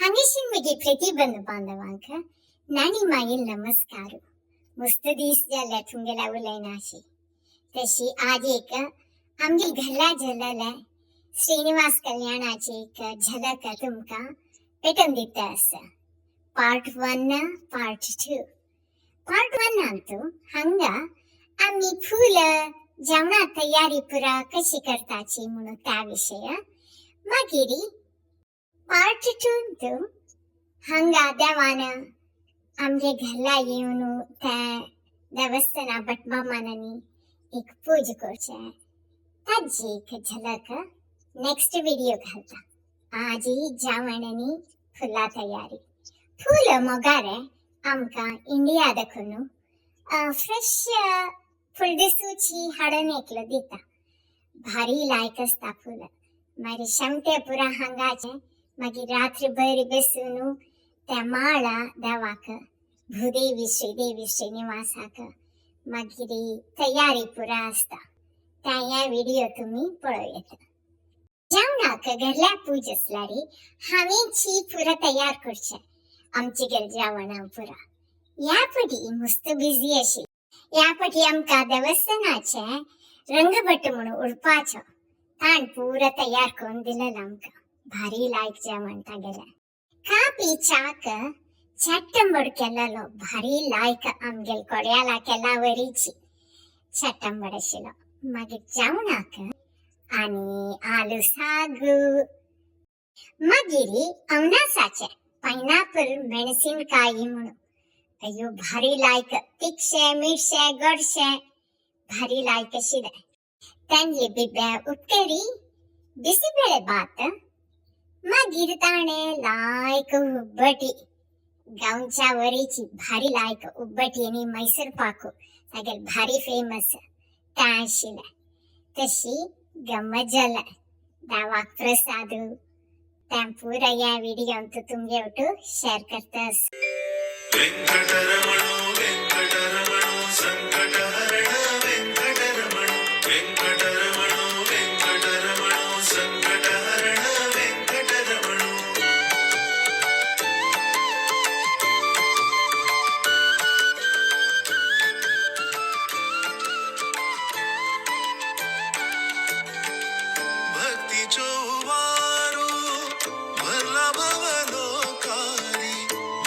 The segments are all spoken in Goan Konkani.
हांगेशीन म्हगे प्रति बंधू बांधवांक नानी मागीर नमस्कार. मस्त दीस जाले तुमगेल्या उलयनाशी. तशी आज एक आमगे घरला झलले श्रीनिवास कल्याणाची एक झलक तुमकां पेटोवन दिता आसा. Part 1, part 2. पार्ट 1 हांगा आमी फुल जेवणा तयारी पुरा कशी करताची म्हणून त्या विशय. मागीर पार्ट 2 हांगा देवान आमगे घरला येवन त्या देवस्थाना भटमामानांनी एक पूज करचे ताजी एक झलक नेक्स्ट व्हिडिओ घालता. आजी जेवण आनी फुलां तयारी. फूल मोगारे आमकां इंडिया दाखोवन फ्रेश फुलदिसूची हाडून एकलो दिता. भारी लायक आसता फुलां. मागीर शेमटे पुरा हांगाचे मागीर रात्री बरी बसून त्या माळा देवाक भूदेवी श्रीदेवी श्रीनिवासाक मागीर तयारी पुरा आसता. त्या ह्या व्हिडिओ तुमी पळोवं येता. जेवणाक घरल्या पूज आसल्यार हांवेंची पुरा तयार करचें आमचे घर जेवणां पुरा. ह्या पटी मस्त बिजी आशिल्ली. ह्या पटी आमकां देवस्थानाचे रंगभट म्हणून उडपाचो ताण पुरा तयार करून दिलेलो आमकां. भारी लायक जेवण तागेलें. कापी च्याक चट्टंबड केलेलो भारी लायक आमगेल कोड्याला केला वरीची चट्टंबड आशिल्लो. मागीर जेवणाक आनी आलू सागू, मागीर अवनासाचे पायनापल मेणसीनकाಯಿ म्हणून अय्यो भारी लायक तिखशे मिरशे गोडशे भारी लायक आशिल्लें. तांचे बिब्या उपकरी बिसिबेळे भात. मागीर ताणें लायक उब्बटी गांवच्या वरीची भारी लायक उब्बटी आनी मैसूर पाकू तागेल भारी फेमस तें आशिल्लें. तशी गम्मत जालें. देवाक प्रसाद तें पुरा ह्या व्हिडियोंत तुमगे वटू शेअर करता. वेंकटरमणो वेंकटरमणो संकटहरण वेंकटरमणो वेंकटरमणो वेंकटरमणो संकटहरण वेंकटरमणो. भक्तीचो वारू भरला भवलोकारी,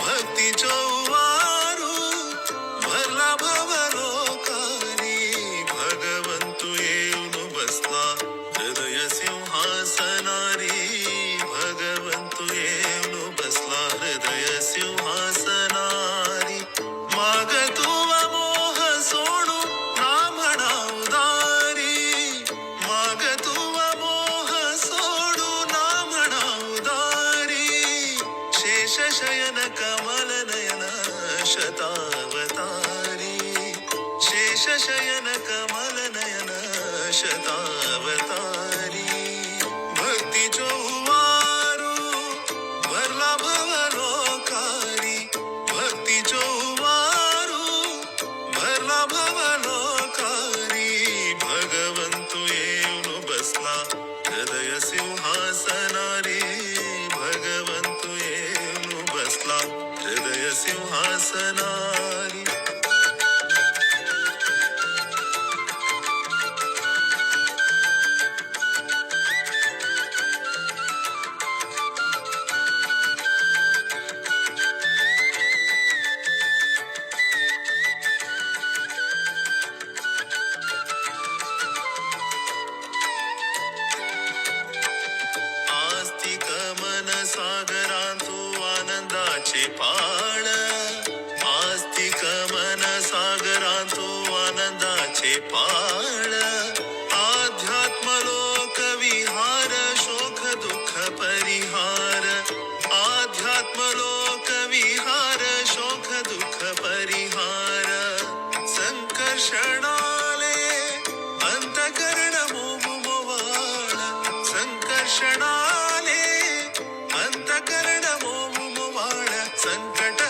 भक्तीचो वारू भरला भवलोकारी, भगवंतु येऊन बसला हृदय सिंहासनारी, भगवंतु येऊन बसला हृदय सिंहासनारी, माग तुवा मोह सोडू ना म्हणा उदारी, माग तुवा मोह सोडू ना म्हणा उदारी, शेषशयन कमल नयन शतावतारी, शेषशयन कमल नयन शतावतारी, भक्तीचो वारू भरला भवलोकारी, भक्तीचो वारू भरला भवलोकारी, भगवंतु येऊन बसला हृदय सिंहासनारी, भगवंतु येऊन बसला हृदय सिंहासनारी. आस्तिक मन सागरांतु आनंदाचे पाळ, आस्तिक मन सागरांतु आनंदाचे पाळ, आध्यात्म लोक विहार शोक दुःख परिहार, आध्यात्म लोक विहार शोक दुःख परिहार, संकर्षणाले अंतकरण मोमु मोवाळ, संकर्षणाले अंतकरण मोमु मोवाळ, संकट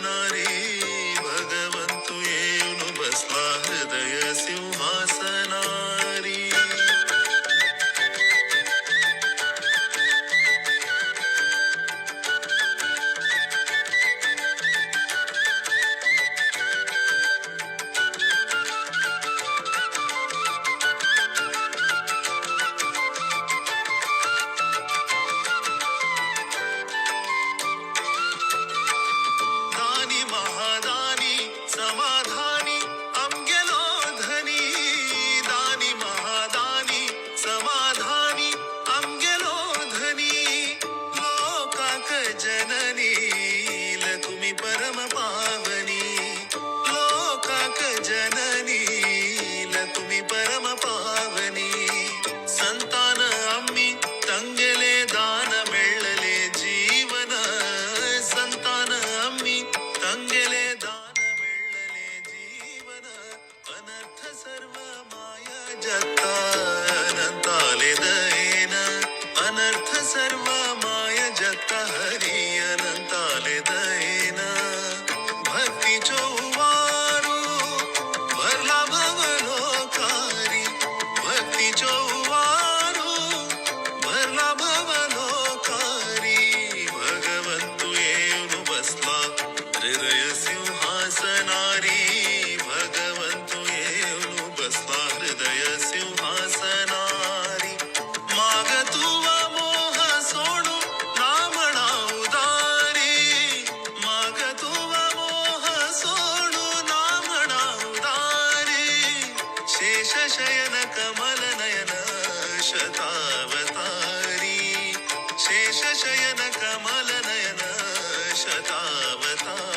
सिंहासनारी, भगवंतु येऊन बसला हृदय सिंहासनारी. दानी महादानी समाधानी आमगेलो धनी, दानी महादानी समाधानी आमगेलो धनी, लोकाक जननी लकुमी परम पावनी, लोकाक जननी लकुमी परम पावनी. संतान आम्ही तंगेले दान मेळले जीवन, संतान आम्ही तंगेले दान मेळले जीवन, अनर्थ सर्व माया जत्ता अनंताले दयेन, अनर्थ सर्व माया जत्ता हरी अनंताले दयेन. भक्तीचो वारू भरला भवलोकारी, भक्तीचो वारू भरला भवलोकारी, भगवंतु येऊन बसला हृदय सिंहासनारी, भगवंतु येऊन बसला हृदय सिंहासनारी. माग तुवा मोह सोडू ना म्हणा उदारी, माग तुवा मोह सोडू ना म्हणा उदारी, शेष शयन कमल नयन शतावतारी, शेष शयन कमल नयन शतावतारी.